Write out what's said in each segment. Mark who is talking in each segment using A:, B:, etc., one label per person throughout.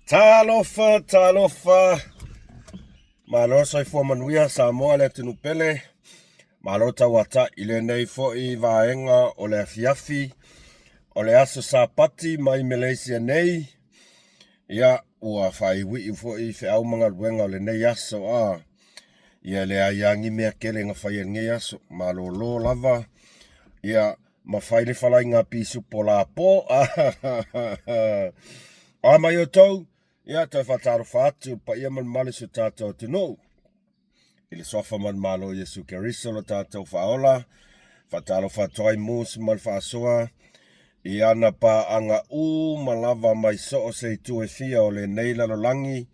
A: Talofa, talofa. Malo soifua manuia Samoa le atunuu pele. Malo tauata'i i lenei foi vaega o le afiafi o le aso Sapati mai Malaysia nei. Ia, ua faaiuiu foi feau ma galuega o lenei aso a. Ia, e leai lava ni mea tele na faia i lenei aso. Malolo lava. Ia, ma fai le falaiga pisupo lapo. O a mai outou, ia toe faatalofa atu i le paia ma le mamalu o si o tatou atunuu. I le suafa manumalo o Iesu Keriso lo tatou faaola, faatalofa atu ai Mus ma le faasoa i ana paaga uma lava mai so o se itu e fia o lenei lalolagi.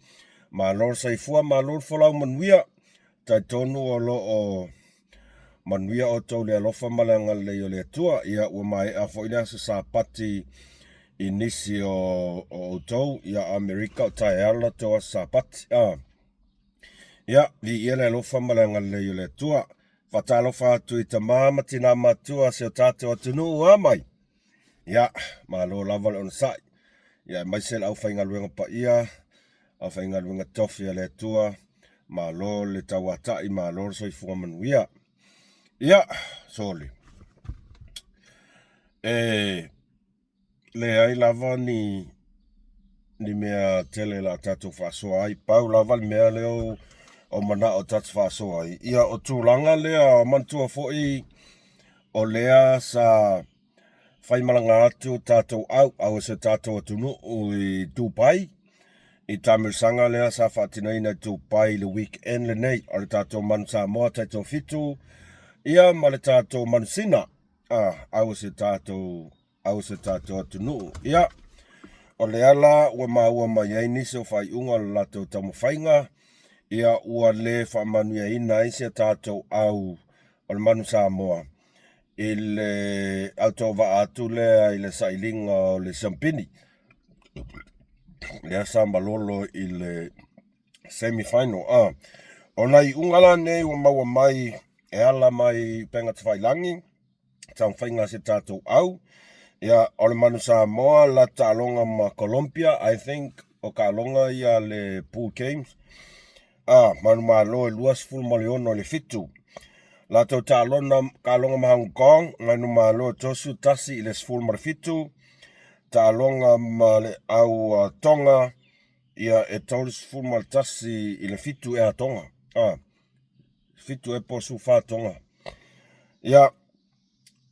A: Malo le soifua, malo le folau manuia. Talitonu o lo o Manuia outou i le alofa ma le agalelei o le Atua. Ia, ua maea foi le aso Sapati i nisi o outou. Ia, Amerika o taeao le latou aso Sapati. A. Ia, viia le alofa ma le agalelei o le Atua. Faatalofa atu i tama ma tina matua si o tatou atunuu a mai. Ia, malo lava le onosai. Ia, aemaise le aufaigaluega paia, aufaigaluega tofi a le Atua, malo le tauata'i, malo le soifua manuia. Ia, sole, e leai lava ni ni mea tele la tatou faasoa ai, pau lava le mea lea o manao tatou faasoa ai. Ia, o tulaga lea, manatua foi o lea sa faimalaga atu tatou au, au o si o tatou atunuu i Dubai, i taamilosaga lea sa faatinoina i Dubai i le weekend lenei, o le tatou Manu Samoa taitoafitu, ia ma le tatou Manu Sina, a, au o si o tatou, au o si o tatou atunuu. Ia, o lea la ua maua mai ai nisi o faaiuga o le latou taumafaiga, ia ua le faamanuiaina ai si a tatou au o le Manu Samoa, i le autoavaa atu lea i le sailiga o le siampini lea sa malolo i le semi final. A o nai iuga la nei ua maua mai e ala mai upega tafailagi, taumafaiga a si tatou au. Ia, o le Manu Samoa la taaloga ma Colombia, I think o taaloga ia le pool games. A, manumalo e 26 i le 7. Latou taalona, taaloga ma Hong Kong, manumalo e 31 i le 17. Taaloga ma le au a Tonga, ia e 31 i le 7 ea Tonga. A, 7 ea po o 14 Tonga. Ia,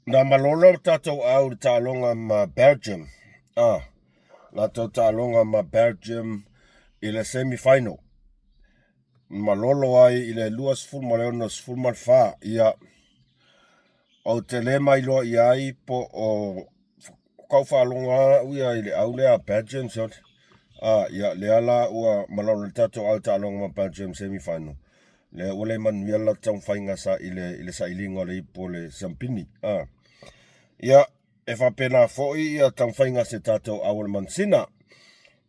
A: Na malolo le tatou au i le taaloga ma Belgium. Ah, latou taaloga ma Belgium i le semi-final. Malolo ai i le 26 14. Ia, ou te le mailoa i ai po o kau faalogo au ia i le au lea a Belgium sort. Ah, ia, lea la ua malolo le tatou au taaloga ma Belgium semi-final. Lea ua le manuia le latou taumafaiga sa i le, i le sailiga o le ipu o le siampini. A. Ia, e faapena foi ia taumafaiga a se tatou au o le manusina.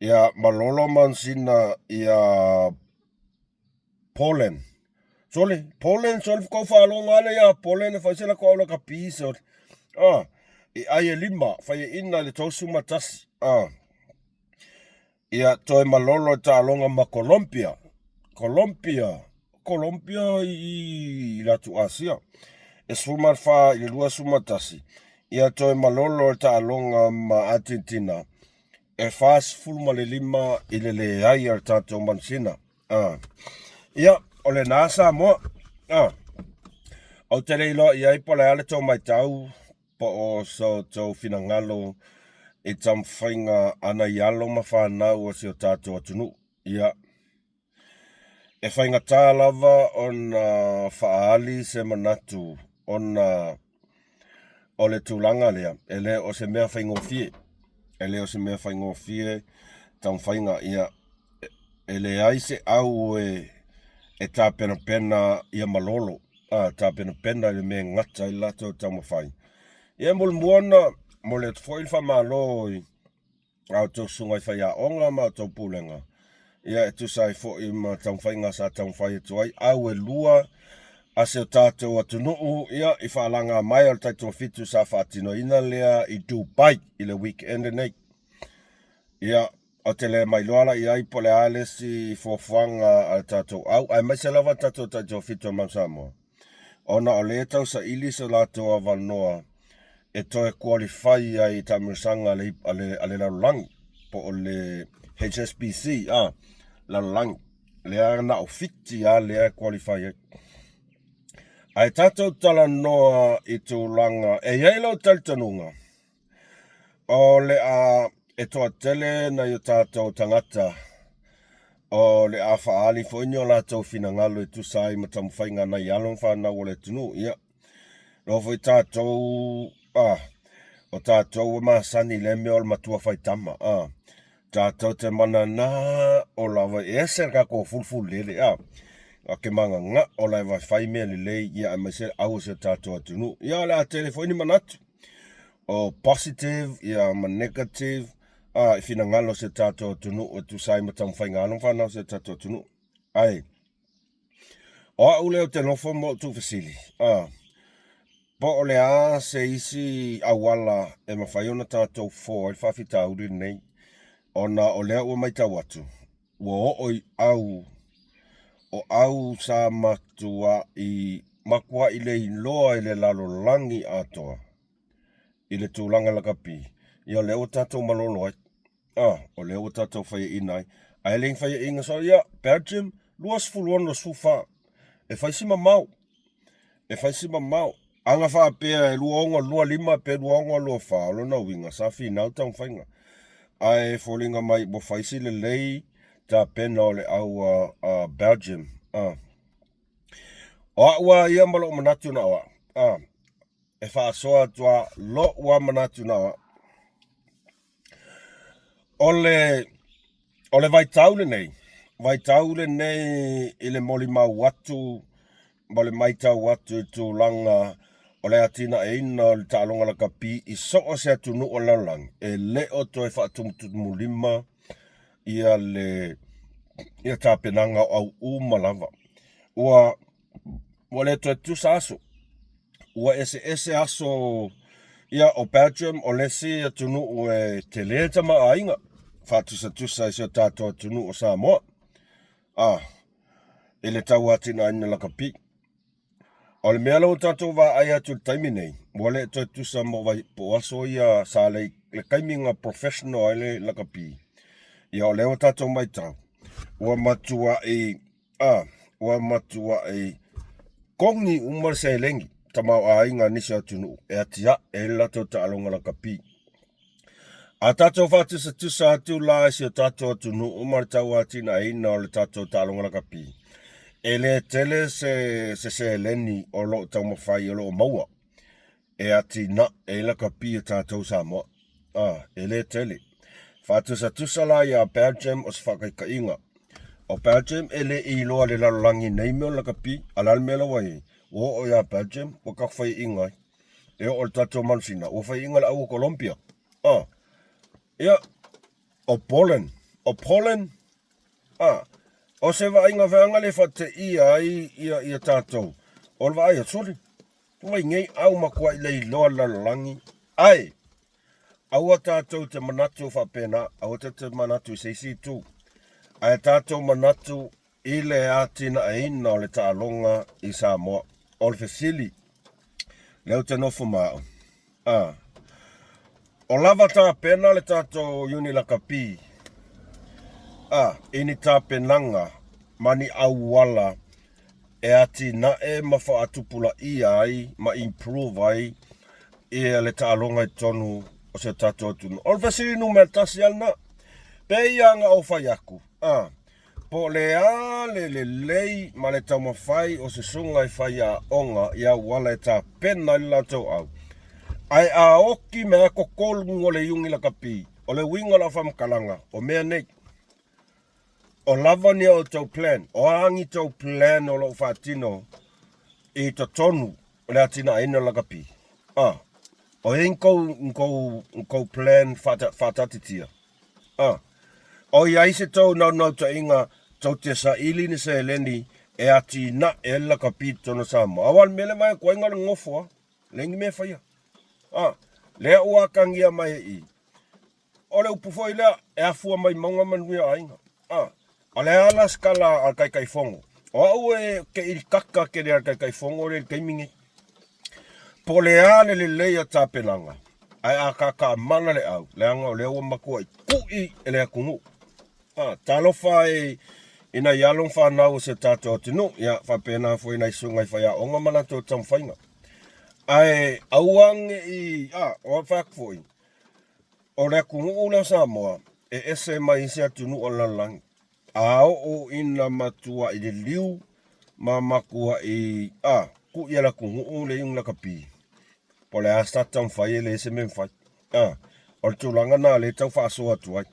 A: Ia, malolo manusina ia Poland. Sole, Poland, sole kou faalogo ale ia Poland e fai se latou au lakapi sole. A, i ai e lima, fai e ina i le 31. A. Ia toe malolo i taaloga ma Colombia. Colombia, Colombia i le atu Asia. E 14 i le 21, ia toe malolo i taaloga ma Argentina. E 45 i le leai a le tatou manusina. Ah. Ia, o lena Samoa. Ah. Ou te le iloa i ai po o le a le tou matau po o so outou finagalo i taumafaiga a nai alo ma fanau o si o tatou atunuu. Ia, e faigata lava ona faaali se manatu ona o le tulaga lea, e le o se mea faigofie. E le o se mea faigofie taumafaiga. Ia, e leai se au e, e tapenapena ia malolo, a, tapenapena i le mea e gata ai le latou taumafai. Ia e mulimua ona momoli atu foi le faamalo i a outou susuga i faiaoga ma outou pulega, ia e tusa ai foi ma taumafaiga sa taumafai atu ai au e lua a si o tatou atunuu, ia i faalaga mai o le taitoafitu sa faatinoina lea i Dubai i le weekend lenei. Ia, Ou te le mailoa la i ai po o le a le isi fuafuaga a le tatou au, aemaise lava tatou taitoafitu a Mount Samoa, ona o lea e tau saili so latou avanoa e toe qualify ai i taamilosaga a le, a le, a le lalolagi, po o le HSBC, a, lalolagi. Lea na o Fiti lava lea e qualify ai. Ae tatou talanoa i tulaga, e i ai lou talitonuga, O le a e toatele nai o tatou tagata o le a faaali foi ni o latou finagalo e tusa ai ma taumafaiga a nai alo ma fanau o le atunuu. Ia, loa foi tatou, ah, o tatou ua masani i lea mea o le matua faitama, ah, tatou te manana o lava e ese le tatou fulufululele, ah, a ke magaga'o lava e fai mea lelei, ia aemaise le au o si o tatou atunuu. Ia, o le a tele foi ni manatu. O positive ia ma negative a i finagalo o si o tatou atunuu e tusa ai ma taumafaiga a alo ma fanau o si o tatou atunuu. Ae, o au lea ou te nofo ma ou tuufesili, a, po o le a se isi auala e mafai ona tatou fofo ai le faafitauli lenei, ona o lea ua matau atu, ua oo i au, o au sa matuai, matuai leiloa i le lalolagi atoa i le tulaga lakapi, ia o lea ua tatou malolo ai. Ah, o lea ua tatou faiaina ai. Ae le i faiaina so ia, Belgium, 26 14. E fai si mamao. E fai si mamao. Ana faapea e 2025 pe 2024, o lona uiga sa finau taumafaiga. Ae foliga mai ua fai si lelei tapena o le au a Belgium. Ah. O au lava ia ma lou manatu na o au. Ah. E faasoa atu lava lou lava manatu na o au. O le, o le vaitau lenei, vaitau lenei i le molimau atu ma le matau atu i tulaga o le atinaeina o le taaloga lakapi i so o se atunuu o le lalolagi, e le o toe faatumutumulima ia le ia tapenaga o au uma lava. Ua ua le toe tutusa aso. Ua eseese aso ia o Belgium o le isi atunuu e tele le tamaoaiga faatusatusa i si o tatou atunuu o Samoa. Ah, i le tauatiaeina lakapi. O le mea lea ua tatou vaai atu i le taimi nei, ua le toe tutusa mo vai po o aso ia sa le le taimi na professional ai le lakapi. Ia o lea ua tatou matau, ua matuai a ua matuai kogi uma le seleni tamaoaiga a nisi o atunuu e atiae ai le latou taaloga lakapi. A tatou faatusatusa atu la i si o tatou atunuu ma le tauatiaeina o le tatou taaloga lakapi, e le tele se, se seleni o lo o taumafai o lo o maua e atinae ai lakapi a tatou Samoa. A, e le tele. Faatusatusa la iā Belgium o se faataitaiga. O Belgium e le i iloa i le lalolagi nei mea o le lakapi, a o le a le mea la ua i ai? Ua oo iā Belgium, ua tatou faiaina ai. E oo i le tatou manusina, ua faiaina le au o Colombia. A, ia, o Poland, o Poland, a, o se vaaiga veaga lea e faateia ai ia, ia tatou, o le vaai atu, sole, ua i nei au matuai leiloa le lalolagi, ae, aua tatou te manatu faapena, aua tatou te manatu i se isi itu, ae tatou manatu i le atinaeina o le taaloga i Samoa. O le fesili, lea ou te nofo ma au, a, o lava tapena le tatou Iuni Lakapi, a, i ni tapenaga ma ni auala e atinae ma faatupulaia ai ma improve ai ia le taaloga i totonu o si o tatou atunuu. O le fesili numera tasi lava lena. Pei lava ona ou fai atu, a, Po o le a le lelei ma le taumafai o se susuga i faiaoga i auala e tapena ai le latou au, ae a oti mea totonu o le iuni lakapi, o le uiga o lau faamatalaga, o mea nei, o lava ni a outou plan, o a ni tou plan o lo o faatino i totonu o le atinaeina o le lakapi? A, o i ai ni tou, ni tou, ni tou plan faataatitia? A, o i ai se tou naunautaiga tou te saili ni seleni e atinae ai le lakapi i totonu o Samoa? Aua o le mea lea e vaai atu ai na o le nonofo lava, leai ni mea e faia. A, lea ua atagia mai i i. O le upu foi lea, e afua mai mauga manuia o aiga. A, o le a la se tala a le Taitaifono? O au e te ilikaka tele a le Taitaifono lea i le taimi nei. Po o le a le lelei o tapenaga, ae a taatamala le au, leaga o lea ua matuai tui e le atunuu. A, talofa e i nai alo ma fanau o si o tatou atunuu, ia faapena foi i nai susuga i faiaoga ma latou taumafaiga. Ae aua ne i, a, o fai atu foi, o le atunuu lea o Samoa, e ese mai isi atunuu o le lalolagi. A oo ina matuai liliu ma matuai, a, tui e le atunuu le iuga lakapi, po o le a se tatou taumafai e leai se mea e mafai. A, o le tulaga lena o lea e tau faasoa atu ai.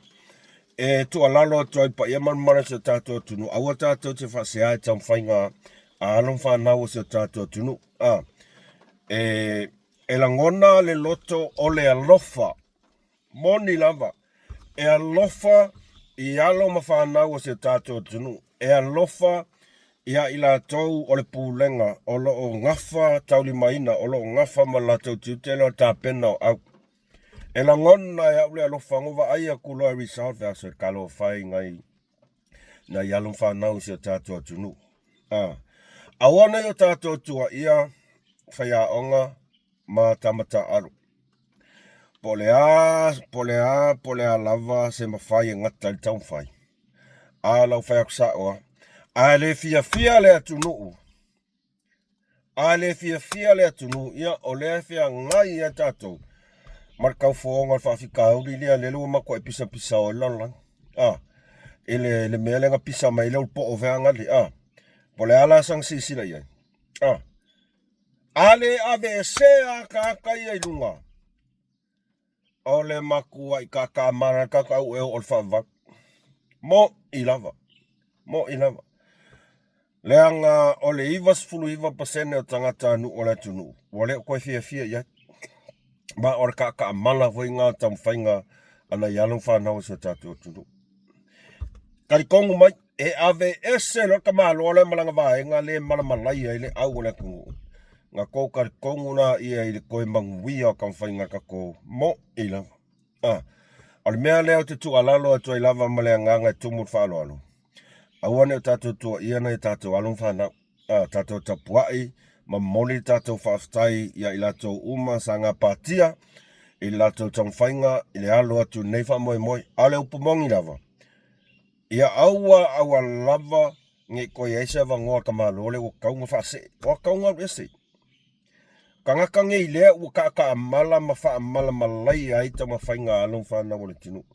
A: E tuualalo atu ai i le paia ma le mamalu o si o tatou atunuu, aua tatou te faasea i taumafaiga a alo ma fanau o si o tatou atunuu. A, e, e lagona le loto o le alofa, moni lava, e alofa i alo ma fanau o si o tatou atunuu, e alofa ia i latou o le pulega o lo o gafa taulimaina, o lo o gafa ma le latou tiute lea o le tapena o au. E lagona e au le alofa na vaai atu loa e result fe aso e talofa e i nai nai alo ma fanau i si o tatou atunuu. A, aua nei o tatou tuuaia faiaoga ma tama taaalo. Po o le a, po o le a, po o le a lava se mafai e gata i le taumafai. A lau fai atu sao lava. A le fiafia le atunuu, a le fiafia le atunuu, ia o lea e feagai ai tatou ma le taufofoga o le faafitauli lea, lea ua matuai pisapisao ai le lalolagi. A, i le, le mea lea na pisa mai ai le ulu poo feagali. A, po o le a la sana silasila i ai. A, a le aveesea ataata ia i luga, o le matuai taatamala tatou e oo i le faavavau. Mo'i lava, mo'i lava. Leaga o le 99% o tagatanuu o le atunuu ua le o toe fiafia i ai. Ma o le taataamala foi lena o taumafaiga a nai alo ma fanau o si o tatou atunuu. Talitonu mai, e aveese loa le tamaloa lea ma lana vaega lea e malamalaia ai le au o le atunuu, na tou talitonu laia i le toe manuia o taumafaiga a le tatou mo'i lava. A, o le mea lea ou te tuualalo atu ai lava ma le agaga e tumu i le faaaloalo, aua ne i o tatou tuuaia nai o tatou alo ma fanau. A, tatou tapuai ma momoli le tatou faafetai ia i latou uma sa gapatia i le latou taumafaiga i le alo atu i lenei faamoemoe. A o le upu moni lava, ia aua aua lava ne i toe i ai se avanoa o le tamaloa lea ua tatau ona faasee, ua tatau ona alu ese. Tagata nei lea ua taataamala ma faamalamalaia ai taumafaiga a alo ma fanau a le atunuu.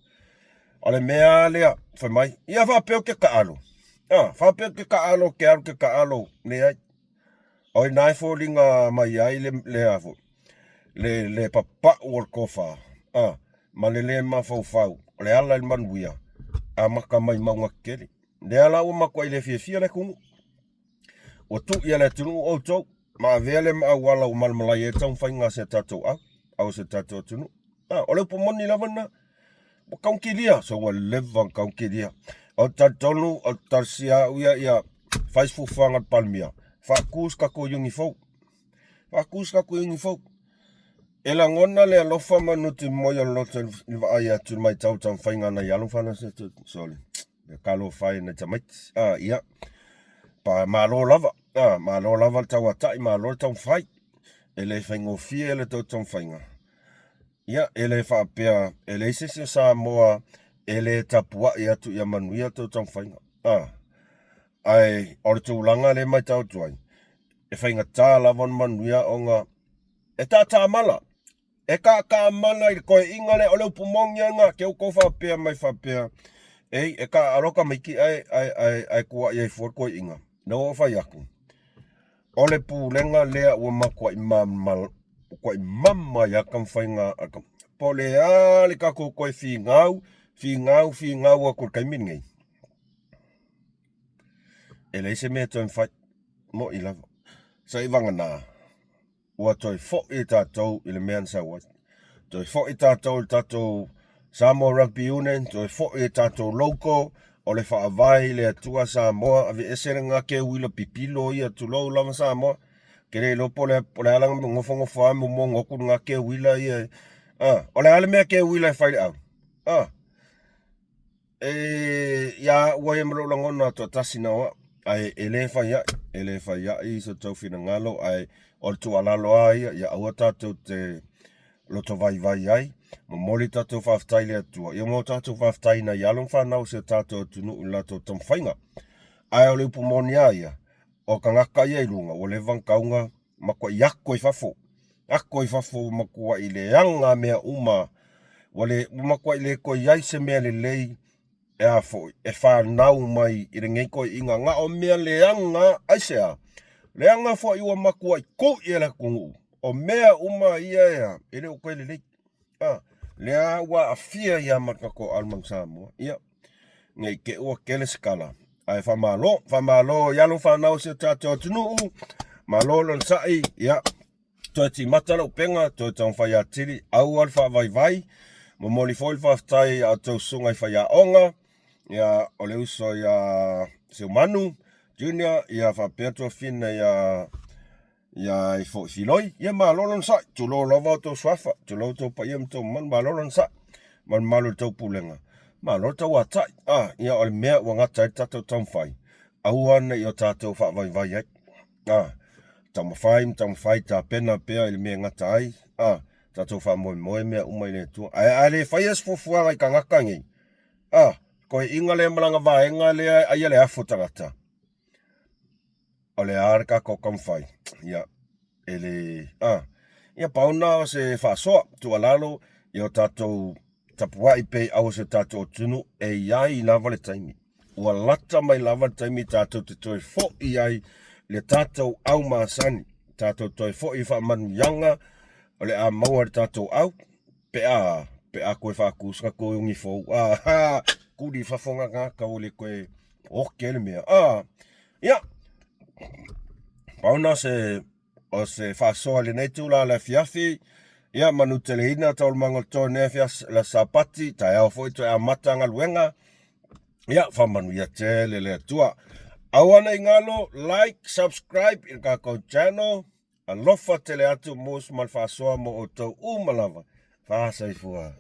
A: O le mea lava lea, fai mai, ia faapea ou te taalo. A, faapea ou te taalo, ou te alu te taalo, leai. O i ina e foliga mai ai le, le a foi, le, le papau o le tofa, a, ma le le mafaufau, o le ala i le manuia, amata mai mauga tetele. Lea la ua matuai le fiafia le atunuu. Ua tuu i le atunuu outou, ma avea lea ma auala ua malamalaia ai taumafaiga a si a tatou au, au o si o tatou atunuu. A, o le upu moni lava lena. Ua kaunkilia, so ua leva ona kaunkilia. Ou te talitonu, ou te talosia au ia, ia fai se fuafuaga a le Palemia, faatu se tatou iuni fou. Faatu se tatou iuni fou. E lagona le alofa ma le nutimoi o le loto i le vaai atu i le matau i taumafaiga a nai alo ma fanau sorry. Talofa e nai tamaiti. Ah, ia. Pa, malo lava. Ah, malo lava le tauatai, malo le taumafai. E le faigofie le tou taumafaiga. Ia, e le faapea, e leai se isi o Samoa e le tapuai atu ia manuia tou taumafaiga. Ah, ae o le tulaga lea e matau atu ai, e faigata lava ona manuia ona e taatamala. E kaakaamala i le toeaina lea, o le upu moni lava lena, te outou faapea mai faapea, ei, e taaalo tamaiti ae, ae, ae, ae tuuai ai fua le toeaina. Na ua ou fai atu, o le pulega lea ua matuai mama, matuai mama ai lava taumafaiga a le Po o le a le tatou toe finau, finau, finau atu i le taimi lenei, e leai se mea e toe mafai, mo'i lava. Seivagana, ua toe foi tatou i le mea na sau ai. Toe foi tatou i le tatou Samoa Rugby Union, toe foi i tatou logo o le faavae i le Atua Samoa, aveese lena keuila pipilo ia, tulou lava Samoa. Ke le iloa po o le, po o le a lana nofonofo lava momono atu lena keuila ia. Ah, o le a le mea keuila e fai i le au? A e ia ua ia ma lou lagona toatasi na o au, ae e le fai ai, e le fai ai so outou finagalo, ae o le tuualalo lava ia, ia aua tatou te loto vaivai ai, momoli tatou faafetai i le Atua, ia mo tatou faafetai nai alo ma fanau o si o tatou atunuu i le latou taumafaiga. Ae o le upu moni lava ia, o tagata ia i luga, ua leva ona tauga matuai ato i fafo, ato i fafo ua matuai leaga mea uma, ua le, ua matuai le toe i ai se mea lelei e a foi, e fanau mai i lenei toeaiina, na o mea leaga, aisea? Leaga foi ua matuai tui e le atunuu, o mea uma ia e a, e le o toe lelei. A, lea ua aafia ai lava ma le tatou Alumalu Samoa. Ia, ne i te i ua tele se tala, ae faamalo, faamalo i alo ma fanau o si o tatou atunuu, malo le onosai, ia, toe timata le upega, toe taumafai atili, aua le faavaivai, momoli foi le faafetai i a outou susuga i faiaoga, ia, o le uso ia Seumanu Junior, ia faapea Tuafina ia ia ai foi Filoi, ia malo le onosai, tulou lava outou suafa, tulou outou paia ma outou mamalu, malo le onosai ma le mamalu o le taupulega, malo le tauatai, a, ia o le mea ua gata ai le tatou taumafai, aua ne i o tatou faavaivai ai, a, taumafai ma taumafai, tapena pea i le mea e gata ai, a, tatou faamoemoe mea uma i le Atua. Ae a le faia se fuafuaga i tagata nei, a, toeaiina lea ma lana vaega lea e aia le afu o tagata, o le a le tatou taumafai, ia, e le, a, ia pau lena o se faasoa, tuualalo, ia o tatou tapuai pea i aua o si o tatou atunuu, e i ai lava le taimi. Ua lata mai lava le taimi tatou te toe foi ai le tatou au masani, tatou toe foi i faamanuiaga o le a maua i le tatou au, pe a, pe a toe faatu se tatou uni fou, a, kuli i fafo na tagata ua le toe oke ai le mea, a, ia, pau lena o se o se faasoa i lenei itula o le afiafi. Ia, manuteleina taualumaga o totoe i lenei afiafi, le aso Sapati, taeao foi toe amata galuega. Ia, faamanuia tele le Atua. Aua ne i galo, like, subscribe i le tatou channel. Alofa tele atu Mus ma le faasoa mo outou uma lava. Faasoifua.